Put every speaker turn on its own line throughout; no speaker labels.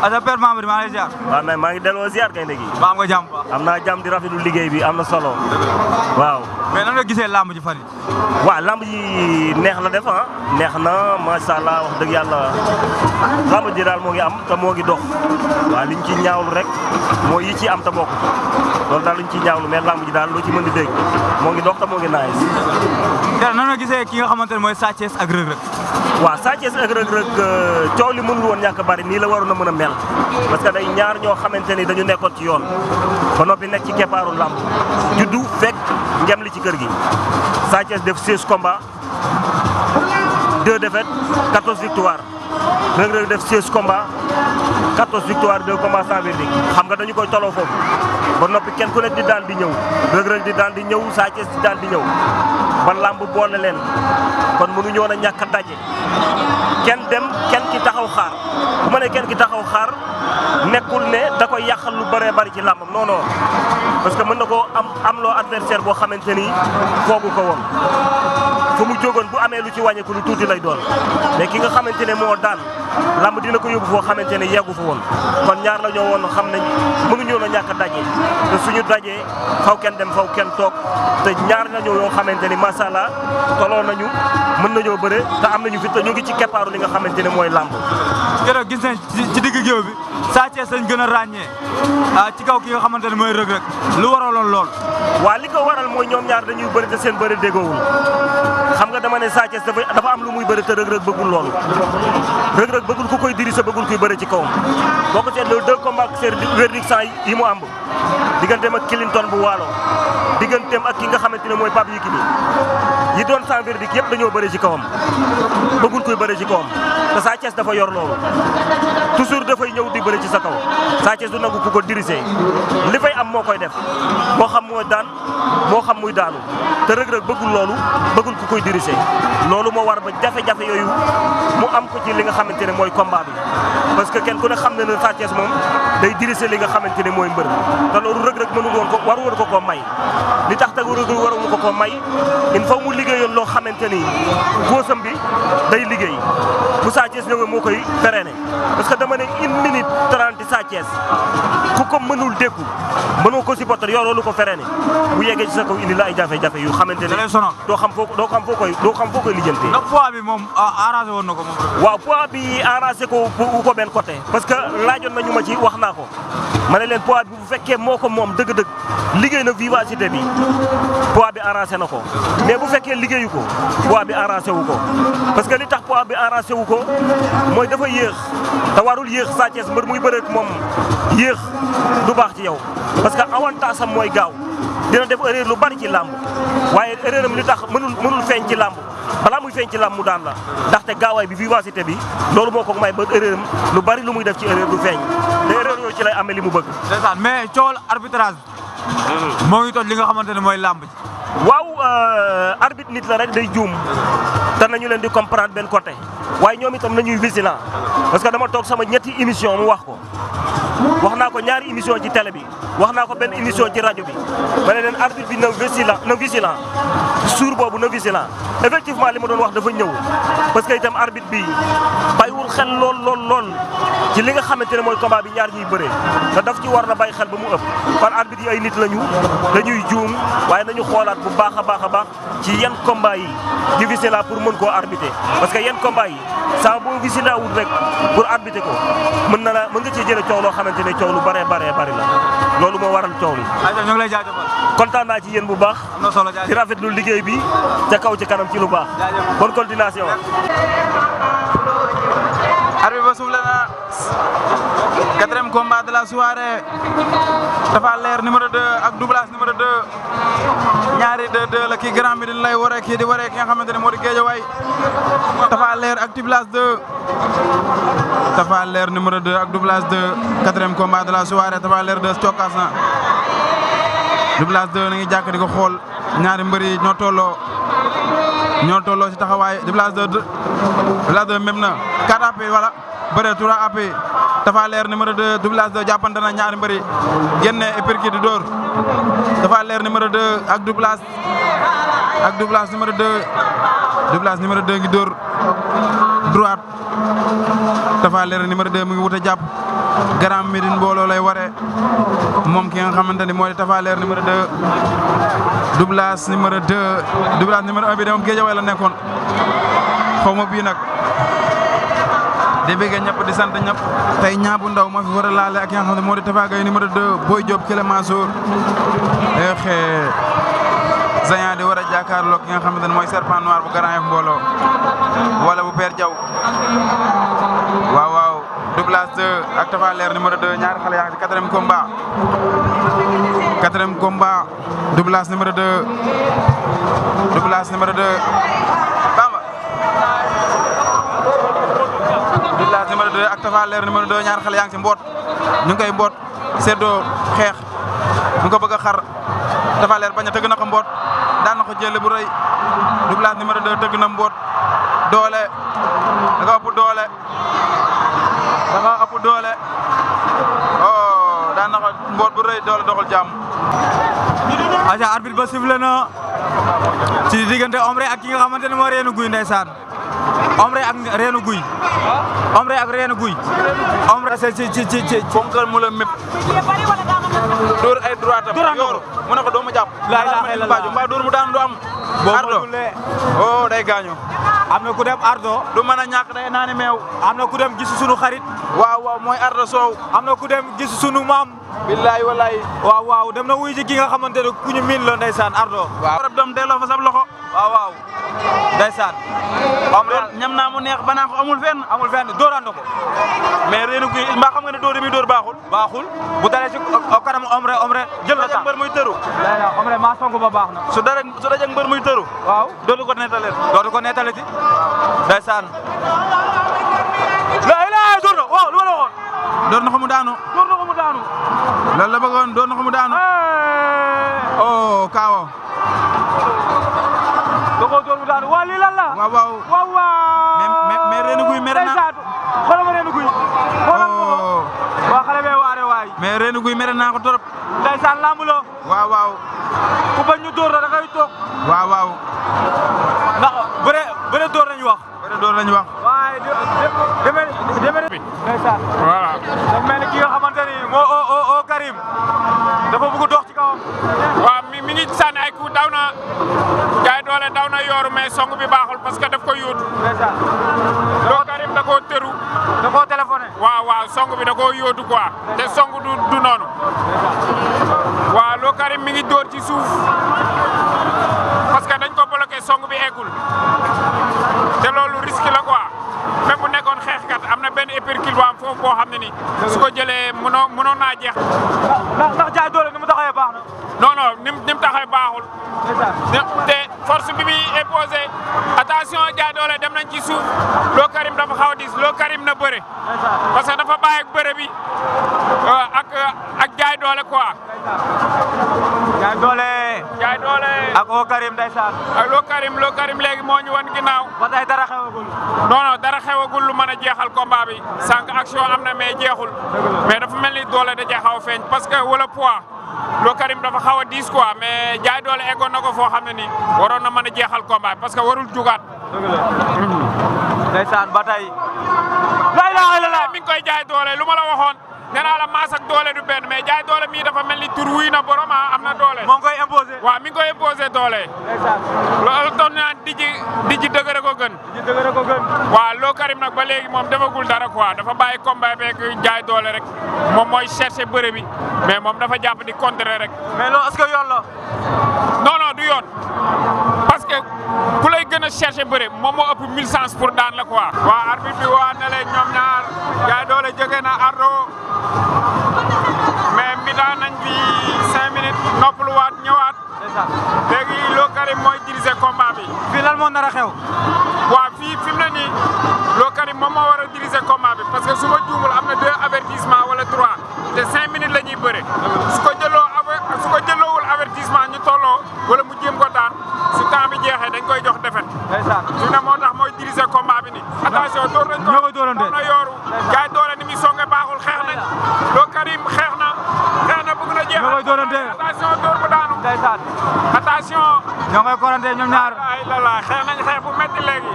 Ada Père Mamadou maa ngi lay ziar.
waaw mais maa ngi delloo ziar kay ndegi.
ba am nga jàmm ba.
am naa jàmm di rafetlu liggéey bi am na solo. waaw.
mais nan nga gisee lamb ji fan yi.
waaw lamb ji neex la def ah. neex na macha allah wax dëgg yàlla lamb ji daal moo ngi am te moo ngi dox. waaw liñ ci ñaawlu rek moo yi ci am te bokk loolu daal liñ ci ñaawlu mais lamb ji daal loo ci mën di dégg moo ngi dox te moo ngi naaj.
te nan nga gisee ki nga xamante ne mooy Sa Thiès ak Reug Reug.
waaw Sa Thiès ak Reug Reug coow li mënul woon ñàkk bari nii la waroon a mën a mel parce que day ñaar ñoo xamante ni dañu nekkoon ci yoon ba noppi nekk ci keppaaru lamb juddu fekk ngem li ci kër gi Sa Thiès def 16 combats 2 défaites 14 victoires Reug Reug def 16 combats 14 victoires 2 combats sans verdict xam nga dañu koy toloo foofu ba noppi kenn ku nekk di daan di ñëw Reug Reug di daan di ñëw Sa Thiès di daan di ñëw ba lamb boole leen kon mënuñu woon a ñàkk a daje kenn dem kenn ki taxaw xaar bu ma ne kenn ki taxaw xaar nekkul ne da koy yàqal lu bëree bëri ci làmbam non non parce que mën na koo am loo adversaire boo xamante ni foogu ko woon fu mu jógoon bu amee lu ci wàññeeku lu tuuti lay doon mais ki nga xamante ne moo daan lamb dina ko yóbbu foo xamante ne yeggu fa woon kon ñaar la ñoo woon xam nañ mënuñoo na ñàkk a daje te suñu dajee faw kenn dem faw kenn toog te ñaar la ñoo yoo xamante ni macha allah toloo nañu mën nañoo bëre te am nañu fi te ñu ngi ci keppaaru li nga xamante ne mooy lamb.
jërëjëf gis nañ ci digg géew bi Sa Thiès lañ gën a ràññee ci kaw ki nga xamante ne mooy Reug Reug lu waraloon lool.
waa li ko waral mooy ñoom ñaar dañuy bëri te seen bëri déggoowul xam nga dama ne Sa Thiès dafa am lu muy bëri te Reug Reug bëggul loolu Reug Reug bëggul ku koy diri sa bëggul kuy bëri ci kawam boo ko seetloo 2 combats verdict yi mu am digganteem ak Clinton bu Waalo digganteem ak ki nga xamante ne mooy Pape Yekini yi doon sans verdict yëpp dañoo bëri ci kawam bëggul kuy bëri ci kawam te Sa Thiès dafa yor loolu toujours dafay ñëw di bëri ci sa kaw Sa Thiès du nangu ku ko dirisee li fay am moo koy def moo xam mooy daan moo xam muy daanu te Reug Reug bëggul loolu bëggul ku koy dirisee loolu moo war ba jafe-jafe yooyu mu am ko ci li nga xamante ne mooy combat bi parce que kenn ku ne xam ne ne Sa Thiès moom day dirisee li nga xamante ne mooy mbër te loolu Reug Reug mënul woon ko waru woon ko koo may li tax tag Reug Reug waruñu ko koo may il faut mu liggéeyoon loo xamante ni góosam bi day liggéey bu Sa Thiès ñëwee moo koy freiné parce que dama ne 1 minute 30 Sa Thiès ku ko mënul dékku mënoo ko supporter yow loolu ko freiné bu yeggee ci sa kaw indi la ay jafe-jafe yu xamante ne doo xam foo koy lijjantee.
ndax poids bi moom arrangé woon na ko moom.
waaw poids bi arrangé ko wu ko benn côté parce que laajoon nañu ma ci wax naa ko ma ne leen poids bi bu fekkee moo ko moom dëgg-dëgg liggéey na vivacité bi poids bi arrangé na ko mais bu fekkee liggéeyu ko poids bi arrangé wu ko parce que li tax poids bi arrangé wu ko mooy dafa yéex te warul yéex Sa Thiès mbër muy bëreek moom yéex du baax ci yow parce que avantage am mooy gaaw dina def erreur lu bari ci làmb waaye erreur am li tax mënul feeñ ci làmb balaa muy feeñ ci làmb mu daan la ndaxte gaawaay bi vivacité bi loolu moo ko may ba erreur am lu bari lu muy def ci erreur du feeñ te erreur yooyu ci lay amee li mu bëgg.
ndeysaan mais coowal arbitrage bi. moo ngi toj li nga xamante ne mooy làmb ji.
waaw arbitre nit la rek day juum te nañu leen di comprendre benn côté waaye ñoom itam nañuy vigilant parce que dama toog sama ñetti émission mu wax ko wax naa ko ñaari émission ci télé bi wax naa ko benn émission ci rajo bi ma ne leen arbitre bi na vigilant suur boobu na vigilant effectivement li ma doon wax dafa ñëw parce que itam arbitre bi bàyyiwul xel lool ci li nga xamante ne mooy combat bi ñaar ñuy bëree te daf ci war na bàyyi xel ba mu ëpp kon arbitre yi ay nit lañu dañuy juum waaye nañu xoolaat bu baax a baax ci yenn combat yi di vigilant pour mën koo arbitrer parce que yenn combat yi saa boo vigilant wut rek pour arbitrer ko mën nga cee jëlee coow loo xamante ne coow lu bari la loolu moo waral coow li.
aywa ñu ngi lay jaajëfal.
kontaan naa ci yéen bu baax.
am na solo jaajëf
di rafetlu liggéey bi ca kaw ci kanam ci lu baax. bonne continuation.
arbitre ba soufflé na 4e combat de la soirée Tapha Leer numéro 2 ak Double numéro 2 ñaari 2-2 la kii Grand Médine lay waree kii di waree ki nga xamante ne moo di Guédiawaye Tapha Leer ak Double 2 Tapha Leer numéro 2 ak Double 2 4e combat de la soirée Tapha Leer 2 cokkaas na Double 2 na ngi jàkk di ko xool ñaari mbër yi ñoo tolloo ci taxawaay Double 2 même na 4 appuis wala bëre 3 appuis Tapha Leer numéro 2 Douglas 2 jàppante na ñaari mbëri génne uppercut di dóor Tapha Leer numéro 2 ak Douglas numéro 2 Douglas numéro 2 ngi dóor droite Tapha Leer numéro 2 mu ngi wut a jàpp Grand Médine mbooloo lay waree moom ki nga xamante ni mooy Tapha Leer numéro 2 Douglas numéro 1 bi de moom Guédiawaye la nekkoon xaw ma bii nag di bëgg ñëpp di sant ñëpp tey ñaabu ndaw moo fi war a laale ak ki nga xam ne moo di Tapha Gueye numéro 2 Boy Diop Clémenceau Zayan di war a jàkkaarloo ki nga xamante ne mooy serpent noir bu Grand Yoff mbooloo wala bu Père Diaw waaw Douglas 2 ak Tapha Leer numéro 2 ñaari xale yaa ngi ci quatrième combat Douglas numéro 2 Bamba Douglas numéro 2 ak Tapha Leer numéro 2 ñaari xale yaa ngi ci mboot ñu ngi koy mboot seddoo xeex mu ko bëgg a xar Tapha Leer bañ a tëgg na ko mboot daan na ko jël bu rëy Douglas numéro 2 tëgg na mboot doole da nga ëpp doole daan na ko mboot bu rëy doole doxul jàmm.
aja arbitre ba sifflé na ci diggante Omre ak ki nga xamante ne moo Reenu Guy ndeysaan Omre ak Reenu Guy Omre ci
fonkal mu la mépp dóor ay droite am yor mu ne ko doo ma jàpp
la ilaha illallah
mbaa dóor mu daan du am ardo day gaañu
am na ku dem ardo
du mën a ñàkk day naani meew
am na ku dem gis sunu xarit
waaw mooy ardo soow
am na ku dem gis sunu maam
billaay wallaay
waaw dem na wuy ji ki nga xamante ne ku ñu miin la ndeysaan ardo
waaw dom delloo fa sab loxo
waaw ndeysaan
Omre ñam naa mu neex banaa ko amul fenn
dóoraan na ko
mais Reenu Guy mbaa xam nga ne dóor bi dóor baaxul
bu dalee ci kanam Omre jël na
mbër muy tëru
Omre maa sonk ba baax na
su dajee mbër muy tëru
waaw
dootu ko nettaleeti
ndeysaan la ilaha dóor na waaw lu ma la waxoon
dóor na ko mu daanu loolu la bëggoon dóor na ko mu daanu kaawo
da koo dóor mu daanu waa lii lan la
waaw mais Reenu Guy mere na
xoolal ma Reenu Guy waa xale bee waare waay
mais Reenu Guy mere naa ko trop
ndeysaan lamb la
waaw
ku bañ ñu dóor la da ngay toog
waaw
ndax bëre dóor lañu wax waaye deme ndeysaan
voilà
dafa mel ni ki nga xamante ni moo Karim dafa bëgg dox ci kawam
waaw mi ngi sànni ay coup daw na jaay doole daw na yooru mais song bi baaxul parce que daf ko yóotu
ndeysaan
loo Karim da koo tëru
da koo téléphoné
waaw song bi da koo yóotu quoi te song du noonu waaw loo Karim mi ngi dóor ci suuf parce que dañ ko bloqué song bi eggul te loolu risque la quoi même bu nekkoon xeexkat am na benn uppercut bu am foofu boo xam ne ni su ko jëlee mënoon naa jeex.
ndax jaay doole ni mu taxawee baax na.
non ni mu taxawee baaxul. te force bi muy imposé attention jaay doole dem nañ ci suuf loo Karim dafa xaw a diis loo Karim na bëre. parce que dafa bàyyi ak bëre bi ak jaay doole quoi.
jaay doole. ak loo Karim ndeysaan.
ak loo Karim léegi moo ñu wan ginnaaw.
ba tey dara xewagul.
non dara xewagul lu mën a jeexal combat bi sànq action am na mais jeexul mais dafa mel ni doole da cee xaw a feeñ parce que wala poids loo Karim dafa xaw a diis quoi mais jaay doole eggoon na ko foo xam ne ni waroon na mën a jeexal combat bi parce que warul jugaat.
dëgg la. ndeysaan ba tey. la ilaha illallah
mi ngi koy jaay doole lu ma la waxoon nee naa la maas ak doole du benn mais jaay doole mii dafa mel ni tur wuy na borom am na doole.
moo ngi koy imposé.
waaw mi ngi koy imposé doole.
ndeysaan.
loolu toog naan di ji dëgëre ko gën. waaw loo Karim nag ba léegi moom defagul dara quoi dafa bàyyi combat beeg jaay doole rek moom mooy chercher bëre bi mais moom dafa jàpp di contrer rek.
mais loolu est-ce que yoon la.
non du yoon parce que ku lay gën a chercher bëre moom moo ëpp 1000 chance pour daan la quoi. waaw arbitre bi waa ne leen ñoom ñaar jaay doole jóge na ardo mais mi-temps nañ fi 5 minutes noppaluwaat ñëwaat. léegi loo Karim mooy diriger combat bi.
fii lan moo nar a xew.
waaw fii fi mu ne nii loo Karim moom moo war a diriger combat bi parce que su ma juumul am na 2 avertissement wala 3 te 5 minutes la ñuy bëre su ko jëloowul avertissement ñu tolloo wala mu jéem ko daan su temps bi jeexee dañ koy jox défaite. fi mu ne moo tax mooy diriger combat bi nii. attention door nañ ko
ñoo koy doorante
na yooru
soxorante ñoom ñaar.
ay la xeex nañ xeex bu métti léegi.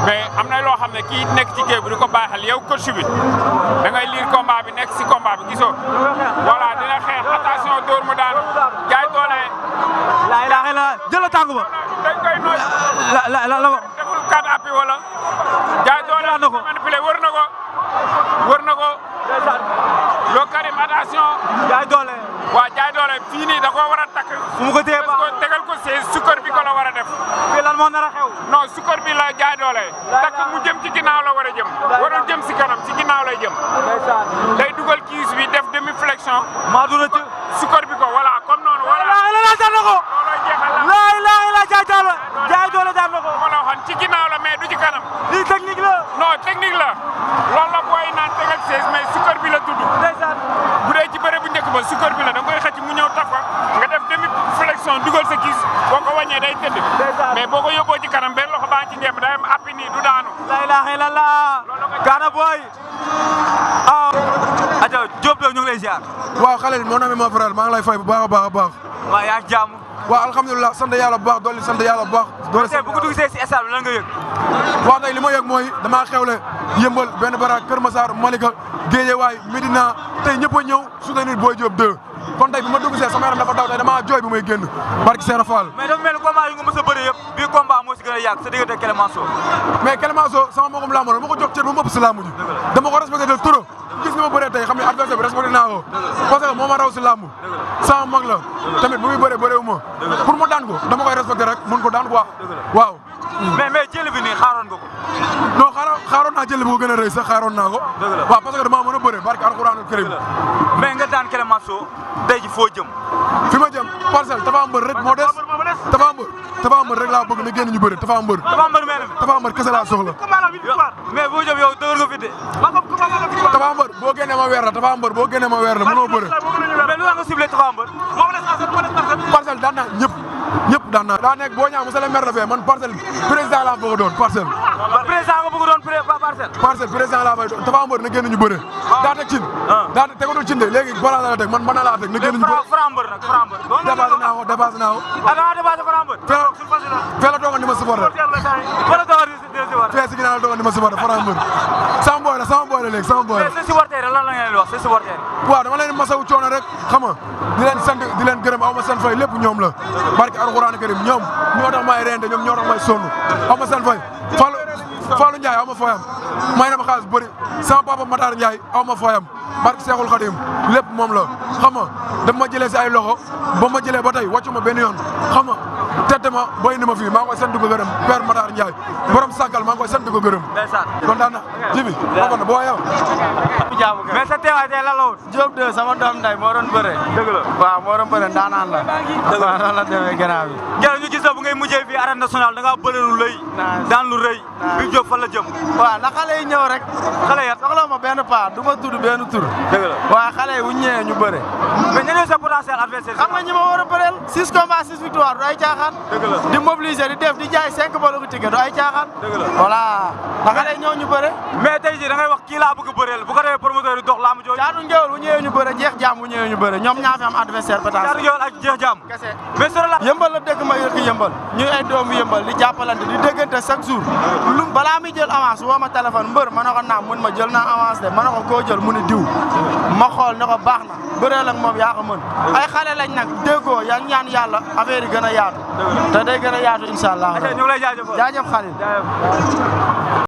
mais am na loo xam ne kii nekk ci géew bi di ko bàyyi xel yow coach bi da ngay lire combat bi nekk si combat bi gisoo voilà dina xeex attention dóor mu daanu jaay doole.
la ilaha illa jël tànk ba.
dañ koy nooj.
la
deful 4 appuis wala. jaay doole
na ko
manipulé wër na ko. Lo Karim attention.
jaay doole.
waa jaay doole fii nii da koo war a takk.
fu mu ko téye ba
tegal ko see sukkar bi ko la war a def.
fii lan moo nar a xew.
non sukkar bi la jaay doole. takk mu jëm ci ginnaaw la war a jëm. warul jëm si kanam ci ginnaaw lay jëm. day dugal kiis bi def demi flexion.
maa du rëcc.
sukkar bi ko voilà comme noonu. voilà
la daan na ko.
looloo jeexal la.
la ilaha illa jaay doole daan na ko.
ma la waxoon ci ginnaaw la mais du ci kanam.
lii technique la.
non technique la. loolu la booy naan tegal sees mais sukkar bi la tudd. bu dee ci bëre bu njëkk ba sukkar bi la da nga koy xëcc mu ñëw taf ko nga def demi flexion dugal sa kiis boo ko wàññee day tëdd. mais boo ko yóbboo ci kanam benn loxo baa ngi ci njëmm day am appi nii du daanu.
la ilaha illallah. Gana Boy. aja Diop de ñu ngi lay ziar.
waaw Khalil mon ami mon frère maa ngi lay fay bu baax a baax a baax.
waaw yaa ngi jàmm.
waaw alhamdulilah sant yàlla bu baax dolli sant yàlla bu baax. doole
tey bu ko dugg see si stade bi lan nga yëg.
waaw tey li ma yëg mooy damaa xewle yëmbal benn baraak Kër Massar Malika Guédiawaye Médina tey ñëpp a ñëw soutenir Boy Diop 2 kon tey bi ma dugg see sama yaram dafa daw tey damaa jooy bi may génn barki Serap Fall.
mais dafa mel ni combat yi nga mës a bëri yëpp bii combat moo si gën a yàgg sa diggante Clémenceau.
mais Clémenceau sama mbokkum làmb la ma ko jox cër ba mu ëpp si làmb ji dama ko respecté de trop gis nga ma bëree tey xam ne adversaire bi respecté naa ko parce que moo ma raw si làmb sama mag la tamit bu muy bëree bëreewu ma pour ma daan ko dama koy respecté rek mun ko daan quoi waaw.
mais jël bi nii xaaroon nga ko.
non xaaroon naa jël bu ko gën a rëy sax xaaroon naa ko. waaw parce que damaa mën a bëre barki alxuraanul karim.
mais nga daan Clémenceau tey ji foo jëm.
fi ma jëm parcelle Tapha Mbeur rek moo des. Tapha Mbeur rek laa bëgg na génn ñu bëre Tapha Mbeur. Tapha Mbeur kese laa soxla.
mais boo jëm yow dëgër nga fi de.
Tapha Mbeur boo génnee ma weer la Tapha Mbeur boo génnee ma weer la mënoo bëre.
mais lu nga ciblé Tapha Mbeur.
parcelle daan naa ñëpp daan naa. daa nekk boo ñaaw monsieur le maire la fee man parcelle président laa bëgg a doon parcelle.
président nga bëgg doon parcelle.
parcelle président laa may doon Tapha Mbeur na génn ñu bëre. daa teg cin. daa tegatul cin de léegi balaa la teg man mën na laa teg na génn ñu bëre.
Franc Mbeur nag Franc Mbeur.
dépassé naa ko.
ah da ngaa dépassé Franc Mbeur.
fee la toogoon di ma supporter. fee si ginnaaw la toogoon di ma supporter Franc Mbeur. sama boy la léegi sama boy la.
mais sa supporter lan la ngeen di wax sa supporter.
waaw dama leen masawu coono rek xam nga di leen sant di leen gërëm aw ma seen fay lépp ñoom la barke alxuraan karim ñoom ñoo tax may rende ñoom ñoo tax may sonn aw ma seen fay Fallou Ndiaye aw ma fooyam may na ma xaalis bëri sama papa Matar Ndiaye aw ma fooyam barke Seexul Xadim lépp moom la xam nga daf ma jëlee si ay loxo ba ma jëlee ba tey wàccu ma benn yoon xam nga tette ma boy ni ma fii maa ngi koy sant ko gërëm Père Matar Ndiaye borom sàkkal maa ngi koy sant ko gërëm kontaan na jibi ma na boo yow
mais sa teewaay tey lan la woon.
Diop 2 sama doom nday moo doon bëre.
dëgg la
waaw moo doon bëre ndaanaan la. waaw noonu la demee gannaaw bi.
jërëjëf ñu gis la bu ngay mujjee fii arène nationale da ngaa bëre lu rëy. daan lu rëy. bi Diop fan la jëm.
waaw na xale yi ñëw rek.
xale ya
soxla ma benn paa du ma tudd benn tur.
dëgg la
waaw xale yi bu ñu ñëwee ñu bëre.
mais ñeneen sa potentiel adversaire.
xam nga ñi ma war a bëreel 6 combats 6 victoires du ay caaxaan.
dëgg la
di mobiliser di def di jaay 5 bolo ticket du ay caaxaan.
dëgg la
voilà na xale yi ñëw ñu bëre.
mais tey jii da ngay wax kii laa bëgg bëreel bu ko defee promoteur yi dox laamu jooju.
Caatu Ngéwél bu ñëwee ñu bëre jeex jaam bu ñëwee ñu bëre ñoom ñaa fi am adversaire potentiel.
Caatu Ngéwél ak jeex jaam.
kese
mais sur la.
yëmbal la dëkk ma yëkk yëmbal ñu ay doomu yëmbal di jàppalante di déggante chaque jour lu balaa mi jël avance woo ma téléphone mbër ma ne ko naam mun ma jël naa avance de ma ne ko koo jël mu ni diw ma xool ne ko baax na bëreel ak moom yaa ko mën ay xale lañ nag déggoo yaa ñaan yàlla affaire yi gën a yaatu te day gën a yaatu incha allah
ñu ngi lay jaajëfal
jaajëf Khalil